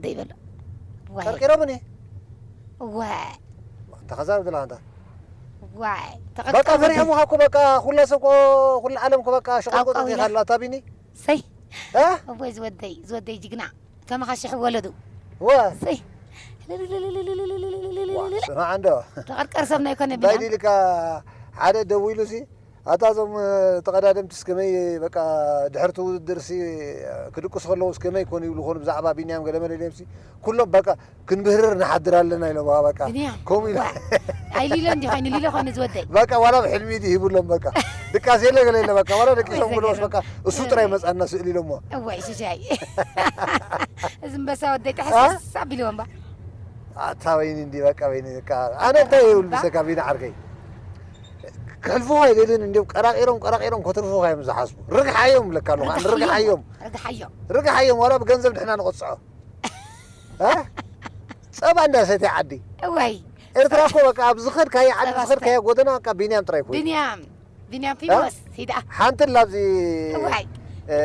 ወደይ በሎ። ዋይ። ቀርቂሮምኒ። ዋይ። ተኸዛብ ድላ ኣንታ። ዋይ። በቃ ፈሪሖም እኮ በቃ ኩላ ሰብ እኮ ኩላ ዓለም እኮ በቃ ሸቆልቆ ቃውቃው ኢላ። ተኻላ ታቢኒ። ሰይ። እ? እወይ ዝወደይ ዝወደይ ጅግና። ከማኻ ሽሕ ወለዱ። ወ ሰይ። ስና ዓንዶ። ተቐርቀር ሰብ ናይ ኮነ እንታይ ቢና። ዲልካ ሓደ ደዊሉ ሲ ኣታ እዞም ተቐዳደምቲ እስከመይ በቃ ድሕርቲ ውድድር ሲ ክድቅሱ ከለዉ እስከመይ ኮኑ ይብሉ ኮኑ ብዛዕባ ቢንያም ገለ መለ ኢሎም ሲ ኩሎም በቃ ክንብህርር ንሓድር ኣለና ኢሎም በቃ ቢንያም፣ ከምኡ ኢሉ ዋ፣ ኣይ ሊሎ እንዲ ኮይኑ ሊሎ ኮይኑ ዝወደይ። በቃ ዋላ ብሕልሚ ዲ ሂብሎም በቃ ድቃስ የለ ገለ የለ በቃ ዋላ ደቂሶም ወይ ብለዎስ ዘገርም። በቃ እሱ ጥራይ መጻና ስእሊ ኢሎሞ እዋይ ሽሻይ። እዚ እምበሳ ወደይ ተሕስስ ኣቢልዎም ባ። ኣታ ወይኒ እንዲ በቃ ወይኒ በቃ ኣነ እንታይ ይብል ምሰካ ቢና ዓርከይ ክሕልፉኻ ኣይደልን እንዲም ቀራቂሮም ቀራቂሮም ከተርፉኻ እዮም ዝሓስቡ ርግሓዮም ብለካ ኣለኹ ኣነ ርግሓዮም ርግሓዮም። ርግሓዮም ዋላ ብገንዘብ ንሕና ንቆፅዖ እ? ጸባ እንዳሰትየ ዓዲ እዋይ ኤርትራ እኮ በቃ ኣብ ዝኸድካዮ ዓዲ ጸባ ዝኸድካዮ ጎደና በቃ ቢንያም ጥራይ ኮይኑ ቢንያም ቢንያም ፊሞስ ሂዳ ሓንቲ ላብዚ እዋይ እ፣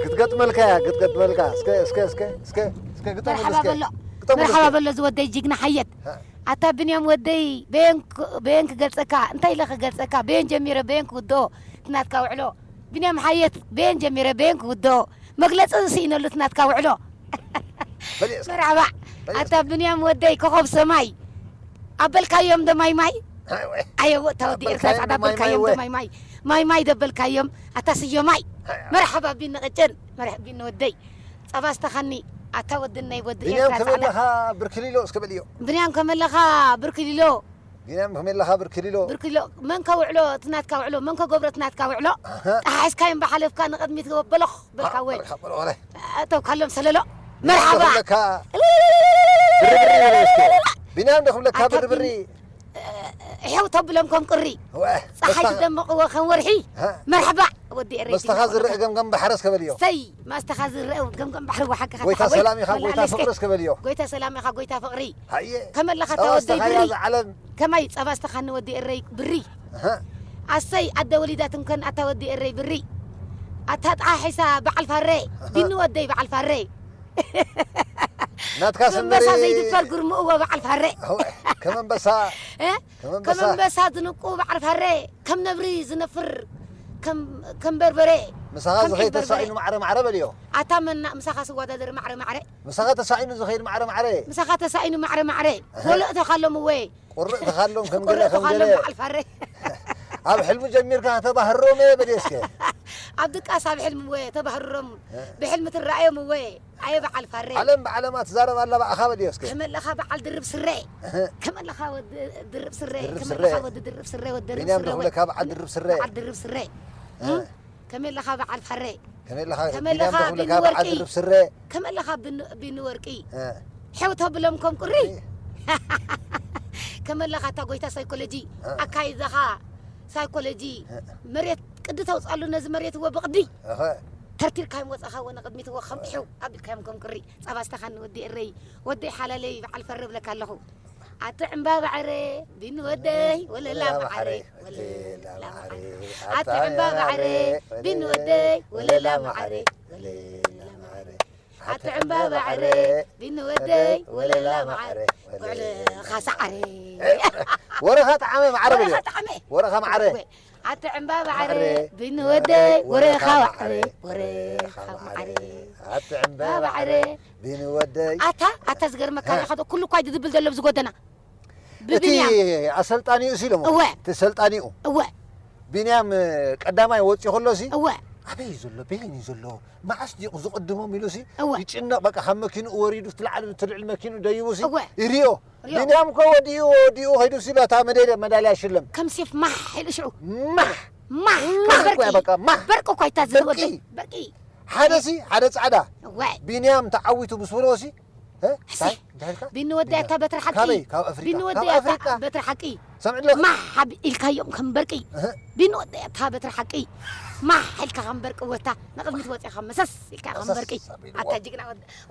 ክትገጥመልካ እያ ክትገጥመልካ እስከ እስከ እስከ እስከ እስከ ግጠሙሉ መርሓባ እስከ በሎ ግጠሙሉ መርሓባ እስከ በሎ ዝወደይ ጅግና ሓየት እ። ኣታ ብንያም ወደይ በየን ክ- በየን ክገልጸካ እንታይ ኢለ ክገልጸካ በየን ጀሚረ በየን ክውድኦ ትናትካ ውዕሎ ብንያም ሓየት በየን ጀሚረ በየን ክውድኦ መግለጺ ዝስኢነሉ ትናትካ ውዕሎ በሊ እስከ መርሓባ ኣታ ብንያም ወደይ ኮኸብ ሰማይ ኣበልካዮም ዶ ማይ ማይ ኣየዎ እታ ወዲ ኤርትራ ኣበልካዮም ጻዕዳ ዶ ማይ ማይ ኣበልካዮም ወ? ዶ ማይ ማይ ማይ ማይ ደበልካዮም ኣታ ስዮ ማይ መርሓባ ቢኒ ቅጭን መርሕ ቢኒ ወደይ ጸባ ስተኻኒ ኣታ ወዲ ናይ ወዲ ቢንያም ኤርትራ ጻዕዳ ከመለኻ ብርክሊሎ እስከ በልዮ ብንያም ከመለኻ ብርክሊሎ ቢንያም ከመለኻ ብርክሊሎ ብርክሊሎ መን ከውዕሎ ትናትካ ውዕሎ መን ከገብሮ ትናትካ ውዕሎ ጠሓሒስካዮም ብሓለፍካ ንቕድሚት በሎኽ በልካ ወይ በልካ በሎ ወረ ኣተውካሎም ሰለሎ መርሓባ ለካ ብርብሪ በለ እስከ ቢንያም ዶ ክብለካ ኣታ ብርብሪ ቢኒ- ሕው ተብሎም ከም ቅሪ ወ ፀሓይ መስታ- ትደምቕዎ ከም ወርሒ እ? መርሓባ ወዲ ኤረይ መስታኻ ዝረአ ገምገም ባሕሪ እስከ በልዮ ሰይ ማስተኻ ዝረአ ገምገም ባሕሪ ወሓካ ጎይታ ሰላም ኢኻ ጎይታ ፍቅሪ እስከ በልዮ ጎይታ ሰላም ኢኻ ጎይታ ፍቕሪ ሃየ ከመለኻ ጸባ ተወደይ ዝተኻያ ብሪ ዝዓለም ከማይ ጸባ ስተኻኒ ወዲ ኤረይ ብሪ እህ፣ ኣሰይ ኣደ ወሊዳትም ከን ኣታ ወዲ ኤረይ ብሪ ኣታ ጣሒሳ በዓል ፋሬ ቢኒ ወደይ በዓል ፋሬ ናትካ ከመንበሳ ስምሪ ዘይድፈር ግርምኡ በዓል ፋሬ ከመንበሳ እ? ከመንበሳ ከመንበሳ ዝንቁ በዓል ፋሬ ከም ነብሪ ዝነፍር ከም ከም በርበሬ ምሳኻ ከም ዝኸይድ ዒፍ በርበሬ። ተሳኢኑ ማዕረ ማዕረ በልዮ ኣታ መና ምሳኻ ስዋዳደር ማዕረ ማዕረ ምሳኻ ተሳኢኑ ዝኸይድ ማዕረ ማዕረ ምሳኻ ተሳኢኑ ማዕረ ማዕረ እህ። ጎሎ እተኻሎም እወ ቁርእ ተኻሎም ከም ቁርእ ገለ ከም ገለ እተኻሎም በዓል ፋሬ ኣብ ሕልሚ ጀሚርካ ከተባህሮም እየ በልዮ እስከ ኣብ ድቃስ ኣብ ሕልሚ እወ ተባህርሮም ብሕልሚ ትረኣዮም እወ ኣየ በዓል ፋሬ ዓለም ብዓለማ ትዛረብ ኣላ ብኣኻ በልዮ እስከ ከመለኻ በዓል ድርብ ስረ እህ። ከመለኻ ወዲ ድርብ ስረ ድርብ ስረ። ከመለኻ ወዲ ድርብ ስረ ወዲ ድርብ ቢንያም ስረ ዶ ክብለካ በዓል ድርብ ስረ በዓል ድርብ ስረ እህ። ከመለኻ በዓል ፋሬ ከመለኻ ከመለኻ ቢንያም ዶ ክብለካ ቢኒ በዓል ወርቂ። ድርብ ስረ ከመለኻ ብን- ቢኒ ወርቂ እህ። ሕው ተብሎም ከም ቅሪ ከመለኻ እታ ጎይታ ሳይኮሎጂ እ። ኣካይዳኻ ሳይኮሎጂ እ። መሬት ቅዲ ተውፅኣሉ ነዚ መሬት እዎ ብቕዲ እኸ ተርቲርካዮም ወፃኻ እዎ ንቕድሚት እዎ ከም ሕው ኣቢልካዮም ከም ቅሪ ጸባ ስተኻኒ ወዲ ኤረይ ወደይ ሓላለይ በዓል ፈሪ እብለካ ኣለኹ ኣቲ ዕምባባ ዕረ ቢኒ ወደይ ወለላ ማዓረ ወለላ ማዓረ ኣቲ ዕምባባ ዕረ ቢኒ ወደይ ወለላ ማዓረ ወለላ ማዓረ ኣቲ ዕምባባ ዕረ ቢኒ ወደይ ወለላ ማዓረ ጉዕልኻ ሰዓረ ወረኻ ጣዓመ ማዕረ በልዮ ወረኻ ጣዓመ ወረኻ ማዕረ ኣቲ ዕምባባ ዕረ ማዕረ ቢኒ ወደይ ወረኻ ማዕረ ወረኻ ማዕረ ኣቲ ዕምባባ ዕረ ቢኒ ወደይ ኣታ ኣታ ዝገርመካ ኣለካ ኩሉ እኳ ድብል ዘሎ ኣብዚ ጎደና እቲ ብብንያም ኣሰልጣኒኡ ሲ ኢሎሞ እወ። እቲ ሰልጣኒኡ እወ ቢንያም ቀዳማይ ወፂኡ ከሎሲ እወ ኣበይ እዩ ዘሎ በይን እዩ ዘሎ መዓስ ዲቑ ዝቕድሞም ኢሉሲ እወ። ይጭነቕ በቃ ካብ መኪንኡ ወሪዱ ትልዓል ትልዕል መኪንኡ ደይቡሲ እወ። ይርዮ ሪዮ። ቢንያም እኮ ወዲኡ ወዲኡ ከይዱሲ በታ መዳልያ መዳልያ ሽለም ከም ሴፍ ማሕ ኢሉ ሽዑ ማሕ ማሕ ማሕ በርቂ እኮ በቃ ማሕ በርቂ እኳ ይታዘዝ በርቂ። ወደይ በርቂ ሓደ ሲ ሓደ ጻዕዳ እወ ቢንያም ተዓዊቱ ምስ በልዎ ሲ ሕሰይ። እንታይ ኢልካ? ቢኒ ወደይ ኣታ በትሪ ሓቂ። ካበይ? ካብ ኣፍሪቃ። ቢኒ ወደይ ኣታ በትሪ ሓቂ። ሰምዕ ኣለኹ። ማሕ ኢልካዮም ከም በርቂ። ቢኒ ወደይ ኣታ በትሪ ሓቂ። ማሕ ኢልካ ከም በርቂ ወታ ንቕድሚት ወፂኻ መሰስ ኢልካ ከም በርቂ። ኣታ ጅግና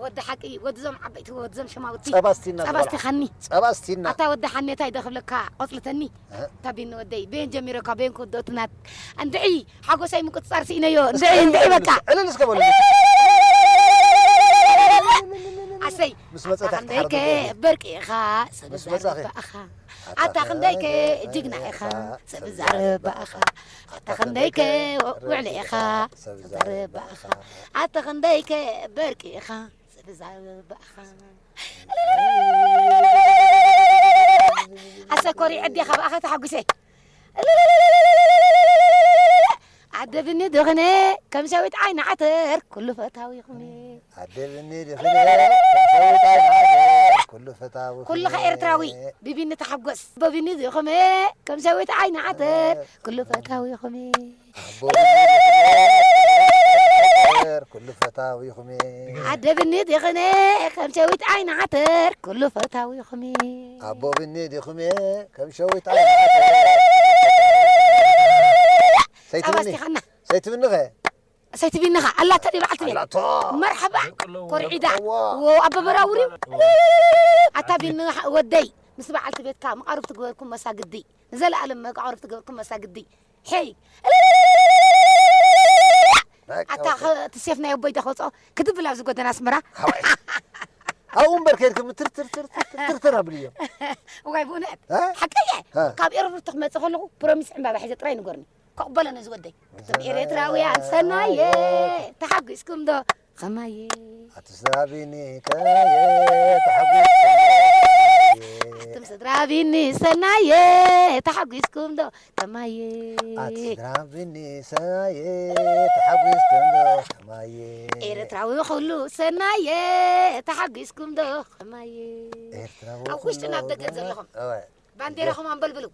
ወዲ ሓቂ፣ ወድዞም ዓበይቲ፣ ወድዞም ሸማውቲ። ጸባ ስቲና ጸባ ስቲኻኒ። ጸባ ስቲና። ኣታ ወዲ ሓኔታይ ዶ ክብለካ ቆጽልተኒ። ኣታ ቢኒ ወደይ ቤን ጀሚረካ ቤን ክወደኦ ትናት። እንድዒ ሓጎሰይ ምቁጽጻር ስኢነዮ። እንድዒ፣ እንድዒ በቃ። ዕልል እስከ በሉ። ኣሰይ። ምስ መጸ ኣታ ክንደይከ በርቂ ኢኻ፣ ሰብ ዛረባ ኢኻ። ኣታ ክንደይከ ጅግና ኢኻ፣ ሰብ ዛረባ ኢኻ። ኣታ ክንደይከ ውዕለ ኢኻ፣ ሰብ ዛረባ ኢኻ። ኣታ ክንደይከ በርቂ ኢኻ፣ ሰብ ዛረባ ኢኻ። ኣሰኮሪ ዕዲኻ ብኣኻ ተሓጒሰ። ኣደ ብኒ ድኽነ ከም ሸዊት ዓይኒ ዓተር ኩሉ ፈታዊኹም። ኣደ ብኒ ድኽነ ከም ሸዊት ዓይኒ ዓተር ኩሉ ፈታዊኹም። ኩልኻ ኤርትራዊ ብቢኒ ተሓጎስ። ኣቦ ቢኒ ድኽመ ከም ሸዊት ዓይኒ ዓተር ኩሉ ፈታዊኹም። ኣቦ ቢኒ ድኽነ ኩሉ ፈታዊኹም። ኣደ ብኒ ድኽነ ከም ሸዊት ዓይኒ ዓተር ኩሉ ፈታዊኹም። ኣቦ ብኒ ድኽመ ከም ሸዊት ዓይኒ ዓተር። ጸባ ሰይትብኒ። ስቲኻና። ሰይትብኒ ኸ? ሰይትብኒ ኸ? ኣላታ ዲ በዓልቲ ቤት? ኣላቶ። መርሓባ። ደቂ ኣለዎ። ኮርዒዳ። እዋ። ዎ፣ ኣበበራውሪ። እዋ። ኣታ ቢኒ ወደይ ምስ በዓልቲ ቤትካ መቓርብቲ ግበርኩም መሳግዲ። ንዘለኣለም መቃርብቲ ግበርኩም መሳግዲ። ሄይ። በቃ ኣታ በቃ። ኸ-፣ እቲ ሴፍ ናይ ኣቦይ ዶ ክወፅኦ? ክድብል ኣብዚ ጎደና ኣስመራ። ሓዋይ። ኣብኡ እምበር ከይድኩም ትር ትር ትር ትር ትር ትር ኣብልዮም። እዋይ ብእውነት። እ? ሓቀየ። እ። ካብ ኤርትራ ክመፅእ ከለኹ ፕሮሚስ ዕምባባ ሒዘ ጥራይ ንገርኒ። ከቕበሎ ነዚ ወደይ። እቶም ኤርትራውያን ሰናየ፣ ተሓጒስኩም ዶ ኸማየ? ኣቲ ስድራ ቢኒ ከማየ፣ ተሓጒስኩም ዶ ኸማየ? ኣቱም ስድራ ቢኒ ሰናየ፣ ተሓጒስኩም ዶ ኸማየ? ኣቲ ስድራ ቢኒ ሰናየ፣ ተሓጒስኩም ዶ ኸማየ? ኤርትራዊ ኩሉ ሰናየ፣ ተሓጒስኩም ዶ ኸማየ? ኤርትራዊ ኣብ ውሽጥን ኣብ ኩሉ ደገን ዘለኹም። እወ። ባንዴራኹም ኣንበልብሉ።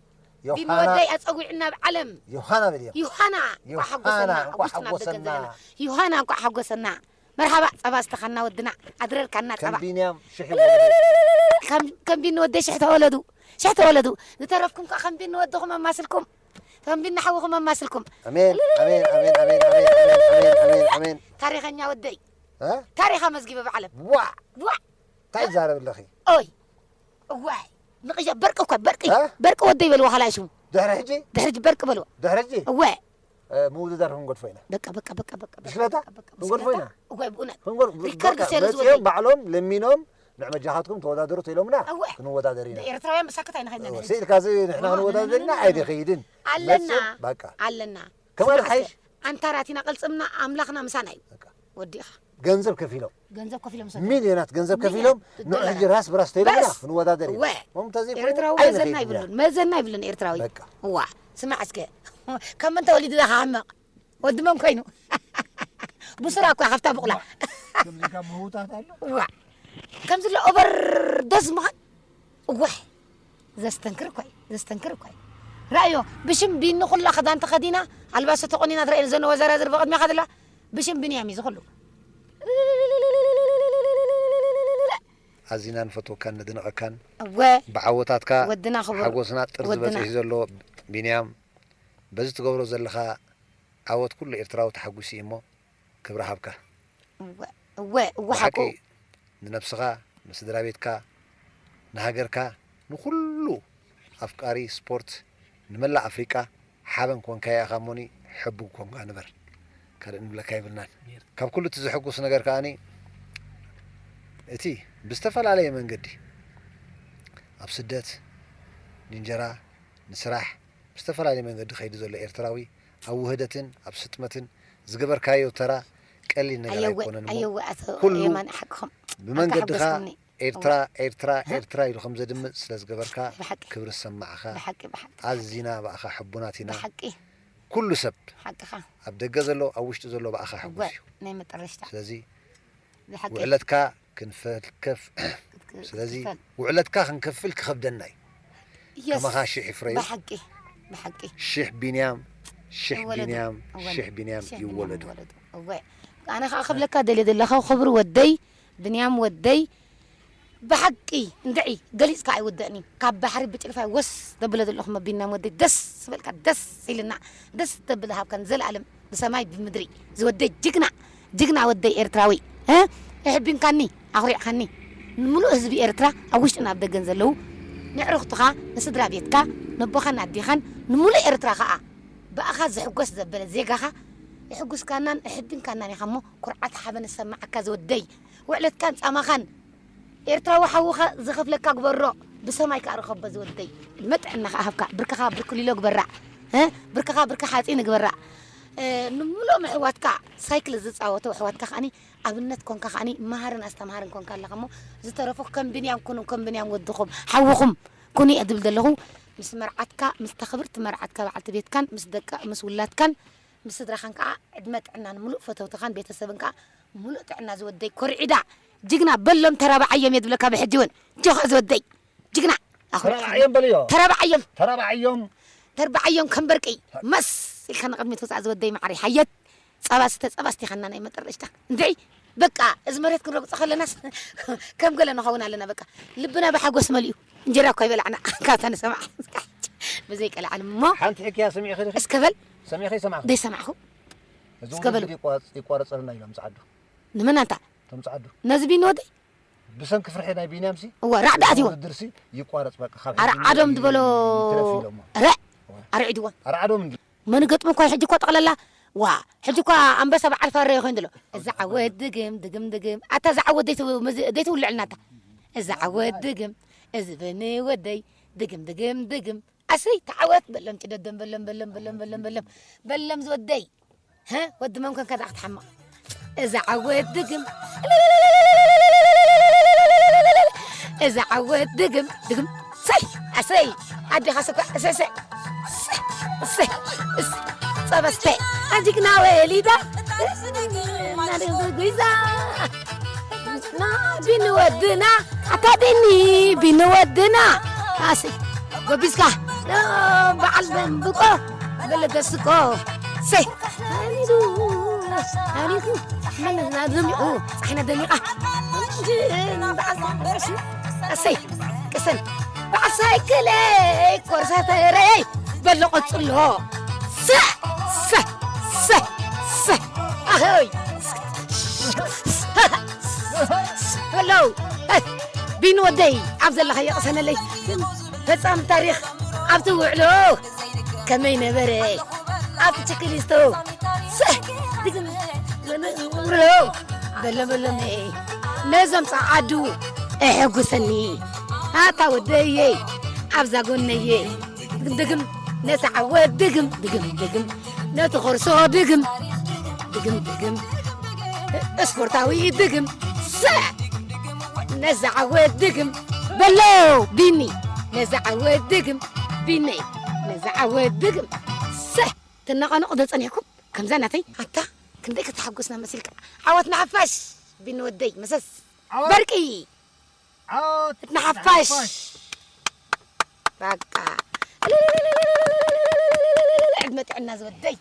ዮሃና። ቢኒ ወደይ ኣጸዊዕና ኣብ ዓለም። ዮሃና በልዮ። ዮሃና፣ እንቋዕ ዮሃና፣ ሓጎሰና። እንቋዕ ኣብ ውሽጥን ኣብ ደገን ሓጎሰና። ዘለና። ዮሃና፣ እንቋዕ ሓጎሰና። መርሓባ፣ ጸባ ስተኻና ወድና። ኣድረልካና ከም ጸባ። ቢንያም ሽሕ ይወለዱ። ከም፣ ከም ቢኒ ወደይ ሽሕ ተወለዱ። ሽሕ ተወለዱ። ዝተረፍኩም ከኣ ከም ቢኒ ወድኹም ኣማስልኩም። ከም ቢኒ ሓውኹም ኣማስልኩም። ኣሜን፣ ኣሜን፣ ኣሜን። ታሪኸኛ ወደይ። እ? ታሪኻ መዝጊበ ብዓለም። ዋዕ! ዋዕ! እንታይ ትዛረቢ ኣለኺ? ኦይ! እዋይ! ንቕያ በርቂ እኮ፣ በርቂ! እ? በርቂ ወደይ በልዎ፣ ካልኣይ ሽሙ። ድሕሪ ሕጂ? ድሕሪ ሕጂ በርቂ በልዎ። ድሕሪ ሕጂ? እወ። እ፣ ምውድዳር ክንገድፎ ኢና። በቃ፣ በቃ፣ በቃ፣ በቃ፣ ብሽክለታ? በቃ፣ በቃ፣ ክንገድፎ ብሽክለታ? ኢና። እወ፣ ብእውነት። ክንገድ-፣ ሪከርድ በቃ፣ ስለ መጺኦም ዝወደይ። ባዕሎም ለሚኖም፣ "ንዕ መጃኻትኩም ተወዳደሩ" ተኢሎምና፣ እወ። ክንወዳደር ኢና። ንኤርትራውያን ብሳክት ኣይንኸይድና እወ፣ ንሕና። ስኢልካ እዚ ንሕና እወ፣ ክንወዳደር ኢና፣ ኣይንኸይድን። ኣለና። መጺኦም፣ በቃ። ኣለና። ከማን ስማዕ ሓይሽ? እስከ፣ ኣንታ ራቲና ቅልጽምና ኣምላኽና ምሳና እዩ። በቃ። ወዲእኻ። ገንዘብ ከፊሎም። ገንዘብ ከፊሎም ሰዱ። ሚልዮናት ገንዘብ ሚልዮን ከፊሎም፣ ንዑ ዶላራት። ሕጂ ራስ ብራስ ተይሎምና በስ። ክንወዳደር ኢና። እወ። እሞ እንተዘይኮይኑ፣ ኤርትራዊ መዘና ኣይንኸይድን እያ። ይብሉን፣ መዘና ይብሉን ኤርትራዊ። በቃ። እዋ፣ ስማዕ እስከ። ካብ መን ተወሊዱ ኢኻ ሓመቕ? ወዲ መን ኮይኑ? ብሱራ እኮ ካብታ ብቑላ። ከምዚ ካብ ምህውታት ኣሎ? እዋ። ከምዚ ኣሎ ኦቨር ዶዝ ምዃን? እወ። ዘስተንክር እኮ እዩ፣ ዘስተንክር እኮ እዩ። ረኣዮ፣ ብሽም ቢኒ ኩላ ክዳን ተኸዲና፣ ኣልባሶ ተቆኒና ትረኣየኒ፣ ዘነ ወዛራዝር ብቕድሜኻ ዘላ፣ ብሽም ቢንያም እዩ ዝኹሉ። ኣዚና ንፈትወካን ነድንቐካን። እወ። ብዓወታትካ ወድና ክቡር። ሓጎስና ጥርዚ ወድና። በጺሑ ዘሎ ቢንያም፣ በዚ ትገብሮ ዘለኻ ዓወት ኩሉ ኤርትራዊ ተሓጒሱ እዩ እሞ፣ ክብሪ ሃብካ። እወ፣ እወ፣ እወ፣ ብሓቂ ሓቁ። ንነብስኻ፣ ንስድራ ቤትካ፣ ንሃገርካ፣ ንኹሉ ኣፍቃሪ ስፖርት፣ ንመላእ ኣፍሪቃ ሓበን ኮንካዮ ኢኻ እሞኒ፣ ሕቡግ ኮንካ ንበር። ካልእ ንብለካ የብልናን። ካብ ኩሉ እቲ ዘሐጉስ ነገር ከኣኒ፣ እቲ ብዝተፈላለየ መንገዲ ኣብ ስደት ንእንጀራ፣ ንስራሕ፣ ብዝተፈላለየ መንገዲ ከይዱ ዘሎ ኤርትራዊ፣ ኣብ ውህደትን ኣብ ስጥመትን ዝገበርካዮ ተራ ቀሊል ነገር ኣየወ፣ ኣይኮነን እሞ፣ ኣየወ፣ ኣቶ ኩሉ የማነ፣ ሓቅኹም። ብመንገድኻ ኣንታ ሓጎስኩምኒ። ኤርትራ፣ እወ። ኤርትራ፣ እህ። ኤርትራ ኢሉ ከም ዘድምጽ ስለ ዝገበርካ፣ ብሓቂ። ክብሪ ዝሰማዕኻ። ብሓቂ፣ ብሓቂ። ኣዚና ብኣኻ ሕቡናት ኢና። ብሓቂ። ኩሉ ሰብ፣ ሓቅኻ። ኣብ ደገ ዘሎ፣ ኣብ ውሽጢ ዘሎ ብኣኻ እወ፣ ሕጉስ እዩ። ናይ መጠረሽታ። ስለዚ፣ ብሓቂ። ውዕለትካ ክንፈልከፍ፣ ክትክ-፣ ስለዚ፣ ክትክፈል። ውዕለትካ ክንከፍል ክኸብደና እዩ። የስ። ከማኻ ሽሕ ይፍረዩ። ብሓቂ፣ ብሓቂ። ሽሕ ቢንያም፣ ሽሕ ይወለዱ። ቢንያም፣ እወ፣ ሽሕ ቢንያም ሽሕ ቢንያም ይወለዱ። ይወለዱ። እወ። ኣነ ኸኣ ክብለካ ደልየ ዘለኹ፣ ክቡር ወደይ፣ ብንያም ወደይ፣ ብሓቂ እንድዒ ገሊጽካ ኣይውደእን እዩ። ካብ ባሕሪ ብጭልፋይ ወስ ዘብለ ዘለኹም ኣቢና ወደይ ደስ ዝበልካ ደስ ኢልና ደስ ተብል ሃብካን ዘልኣለም ብሰማይ ብምድሪ ዝወደይ ጅግና ጅግና ወደይ ኤርትራዊ እ ኣሕቢንካኒ ኣኹሪዕካኒ ንምሉእ ህዝቢ ኤርትራ ኣብ ውሽጥን ኣብ ደገን ዘለዉ ንዕሩኽትኻ ንስድራ ቤትካ ነቦኻን ኣዴኻን ንምሉእ ኤርትራ ኸኣ ብኣኻ ዝሕጎስ ዘበለ ዜጋኻ የሕጉስካናን ኣሕቢንካናን ኢኻ እሞ ኩርዓት ሓበን ዝሰማዓካ ዝወደይ ውዕለትካን ጻማኻን ኤርትራዊ ሓውኻ ዝኸፍለካ ግበሮ ብሰማይ ከኣ ርኸቦ ዝወደይ ዕድመ ጥዕና ከኣ ሃብካ ብርክኻ ብርኪ ሊሎ ግበራ እ ብርክኻ ብርኪ ሓፂን ግበራ እ ንምሉኦም ኣሕዋትካ ሳይክል ዝፃወቱ ኣሕዋትካ ከኣኒ ኣብነት ኮንካ ከኣኒ መሃርን ኣስተምሃርን ኮንካ ኣለኻ እሞ ዝተረፉ ከም ብንያም ኩኑ ከም ብንያም ወድኹም ሓውኹም ኩኑ እየ ዝብል ዘለኹ ምስ መርዓትካ ምስታ ክብርቲ መርዓትካ በዓልቲ ቤትካን ምስ ደቃ ምስ ውላድካን ምስ ስድራኻን ከዓ ዕድመ ጥዕና ንምሉእ ፈተውትኻን ቤተሰብን ከዓ ምሉእ ጥዕና ዝወደይ ኮርዒዳ ጅግና በሎም ተረባዓዮም የድብለካ ብሕጂ እውን ጆኻ ዝወደይ ጅግና ኣኹ- ተረባዕዮም በልዮ። ተረባዓዮም ተረባዕዮም ተረባዕዮም ከም በርቂ መስ ኢልካ ንቕድሚት ውፃእ ዝወደይ ማዕሪ ሓየት ጸባ ስተ ጸባ ስቲኻና ናይ መጠረሽታ እንድዒ በቃ እዚ መሬት ክንረግጾ ከለናስ ከም ገለ ንኸውን ኣለና በቃ ልብና ብሓጎስ መሊኡ እንጀራ እኳ ይበላዕና ካብታ ንሰማዕ ብዘይ ቀልዓን እሞ ሓንቲ ሕክያ ሰሚዕኺ ዲኺ? እስከ በል ሰሚዕኺ ይሰማዕኺ ደይሰማዕኹ እዚ እውን እስከ በሉ። ቪድዮ ይቋረጽ- ይቋረጸልና ኢሎም ጸዓዱ። ንመን ኣንታ? እቶም ጸዓዱ። ነዚ ቢኒ ወደይ? ብሰንኪ ፍርሒ ናይ ቢንያምሲ እወ ራዕዲ ኣትይዎ። ውድድርሲ ይቋረጽ በቃ ካብ ሕጂ ኣርዓዶም ዝበሎ ይትረፍ ኢሎሞ። ረ ኣርዒድዎም። ኣርዓዶም እንዲ መን ገጥሙ እኳ ሕጂ እኳ ጠቕለላ ዋ ሕጂ እኳ ኣንበሳ በዓል ፋረ ኮይኑ ዘሎ እዚ ዓወት ድግም ድግም ድግም ኣታ እዚ ዓወት ደይትውልዕልና ኣታ እዚ ዓወት ድግም እዚ ብኒ ወደይ ድግም ድግም ድግም ኣሰይ ተዓወት በሎም ጭደደም በሎም በሎም በሎም በሎም በሎም በሎም ዝወደይ ሀ ወዲ መምከን ከዛ ክትሓምቕ እዛ ዓወት ድግም እዛ ዓወት ድግም ድግም ሰይ ኣሰይ ኣዴኻ ስኳ እሰሰ እሰ እሰ ጸበስተ ኣጅግና ወሊዳ ጉዛ ቢኒ ወድና ኣታ ቢኒ ቢኒ ወድና ኣሰይ ጎቢዝካ በዓል ደንብቆ በለገስቆ ሰይ ኣኒዱ ኣኒዱ መለና ደሚቑ ፀሓይና ደሚቓ ኣሰይ ቅሰን በዓል ሳይክለይ ኮርሳተረይ በሎ ቀፅሎ ሰ ሰ ሰ ሰ ኣኸይ በለው ቢኒ ወደይ ኣብ ዘለኻዮ ቅሰነለይ ፈጻሚ ታሪኽ ኣብቲ ውዕሎ ከመይ ነበረ ኣብቲ ችክሊስቶ ሰ ድግም ብሎ በሎ በሎ ነዞም ጸዓዱ እሕጉሰኒ ኣታ ወደየ ኣብዛ ጎነየ ድግም ድግም ነቲ ዓወት ድግም ድግም ድግም ነቲ ኮርሶ ድግም ድግም ድግም ስፖርታዊ ድግም ሰ ነዚ ዓወት ድግም በሎ ቢኒ ነዚ ዓወት ድግም ቢነይ ነዚ ዓወት ድግም ሰ ትነቐነቑ ዶ ጸኒሕኩም ከምዛ ናተይ ኣታ ክንደይ ከተሓጎስና መሲልካ ዓወት ንሓፋሽ ቢኒ ወደይ መሰስ በርቂ ንሓፋሽ በቃ ዕድመ ጥዕና ዝወደይ